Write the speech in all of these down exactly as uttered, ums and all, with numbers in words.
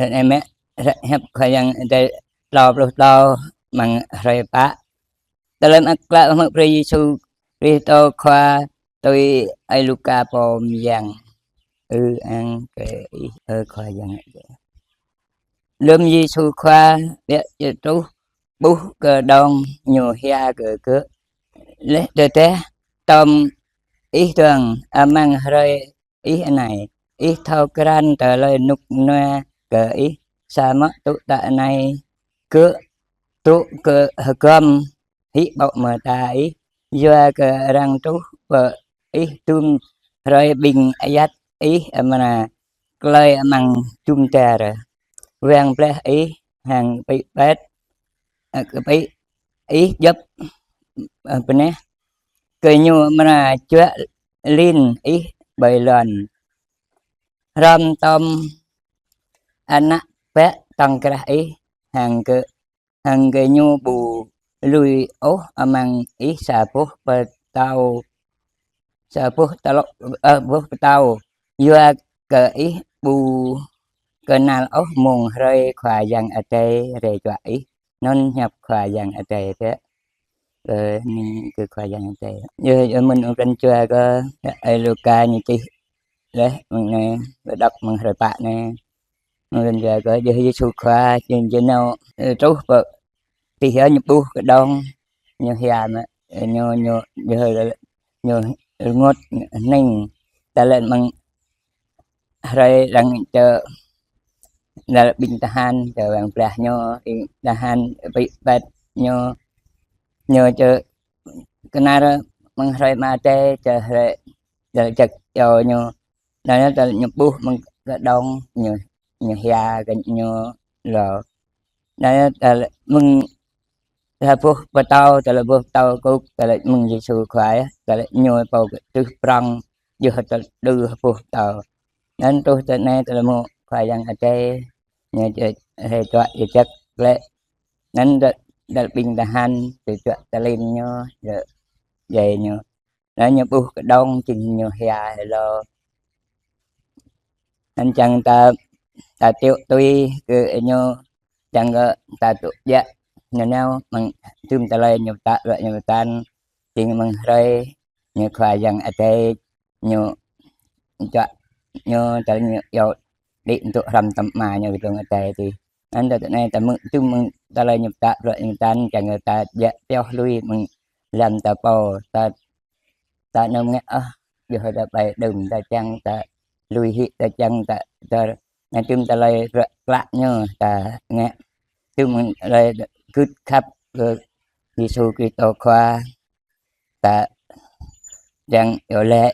Tơl anai mă, hiăp Khua Yang Adai klâo pluh klâo amăng hrơi pă. Tơlơi mơak klă mơ̆ng Yêsu Kristô Khua tui ơi Luka pô mơyang. Ư-ang kơ Ih, ơ Khua Yang Adai. Lơm Yêsu Khua ƀiă truh ƀuh kơđông, Ñu hia kơ gơ̆: Laih tơdah tơm Ih dơ̆ng, amăng hrơi Ih anai, Ih thâo krăn tơlơi rơnŭk rơnua kơ Ih, samơ̆ tŭ tă anai gơ̆ tŭ kơ hơgŏm hĭ ƀô̆ mơta Ih, yua kơ arăng truh pơ Ih dŭm hrơi, ƀing ayăt Ih amra klơi amăng jum dar, wang blah Ih hăng pĭ pĕt, ơ, kơ pĭ Ih djŏp, ơ, bơnah, gơñu amra juă lin Ih ƀơi lŏn. Hrŏm tơm ană bă tŏng krah Ih, hăng gơ-, hăng gơñu ƀu lui ôh amăng Ih sa boh pơtâo, sa boh tơlŏ-, ơ, boh pơtâo, yua kơ Ih ƀu kơnăl ôh mông hrơi Khua Yang Adai rai juă Ih. Anŭn hiăp Khua Yang Adai tĕ. Ơ, anai kơ Khua Yang Adai. Yơh, yơh, mơ̆ng ƀrăn jua kơ ơi Luka ñu čih laih mơ̆ng anai, đŏk mơ̆ng hrơi pă anai. Mơ̆ng ƀrăn jua kơ yơh Yêsu Khua jing jơnâo, ơ, truh pơ tih yơh, Ñu ƀuh kơđông, Ñu hia mă, ơ, Ñu, Ñu, yơh, Ñu rơngot hning. Tơlơi mơ̆ng hrơi arăng čơ, tơlơi ƀing tơhan čơ wang blah Ñu, ƀing tơhan pĭ pĕt Ñu, Ñu čơ kơnar mơ̆ng hrơi mơ̆ng adai čơ hrơi, tơlơi jăk čô Ñu. Anai tơlơi Ñu ƀuh mơ̆ng kơđông, Ñu, Ñu hia kơ ñu lŏ. Anai tơlơi mơ̆ng sa boh pơtâo, tơlơi boh pơtâo kŭk, tơlơi mơ̆ng Yêsu Khua yơh, tơlơi Ñu pô kơ truh prŏng, yơh tơlơi đưh boh pơtâo. Anŭn truh tơ anai tơlơi mơ̆ng Khua Yang Adai, Ñu či-, rai juă jơjăk lĕ. Anŭn tơ-, tơlơi ƀing tơhan či juă tơlin Ñu, yơh, djai Ñu. Anŭn Ñu ƀuh kơđông jing Ñu hia hĭ lŏ. Anŭn čang ta, ta tiŏ tui kơ Ñu, čang kơ ta tŭ djă nanao mơ̆ng dŭm tơlơi Ñu pơtă, bruă Ñu pơtă, jing mơ̆ng hrơi Ñu Khua Yang Adai Ñu čuă Ñu, tơlơi Ñu iâu đĭ tŭ hrŏm tơm Ama Ñu kơdlông adai tih. Anŭn tơ anai ta mơ̆ng, dŭm mơ̆ng tơlơi Ñu pơtă, bruă Ñu pơtă, čang kơ ta djă pioh lui mơ̆ng lăm ta pô, ta ta nơm ngă, ah, yơh ta ƀai đưm, ta čang ta lui hĭ, ta čang ta, ta, anai dŭm tơlơi bruă klă Ñu ta ngă, dŭm tơlơi gưt khăp kơ Yêsu Kristô Khua, ta čang iâu laĭ,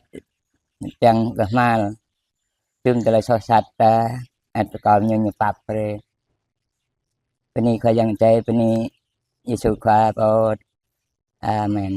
čang kơhma̱l, dŭm tơlơi soh sat ta, ăt kơ Ñu, Ñu pap brơi. Bơni Khua Yang Adai, bơni Yêsu Khua pô. Amen.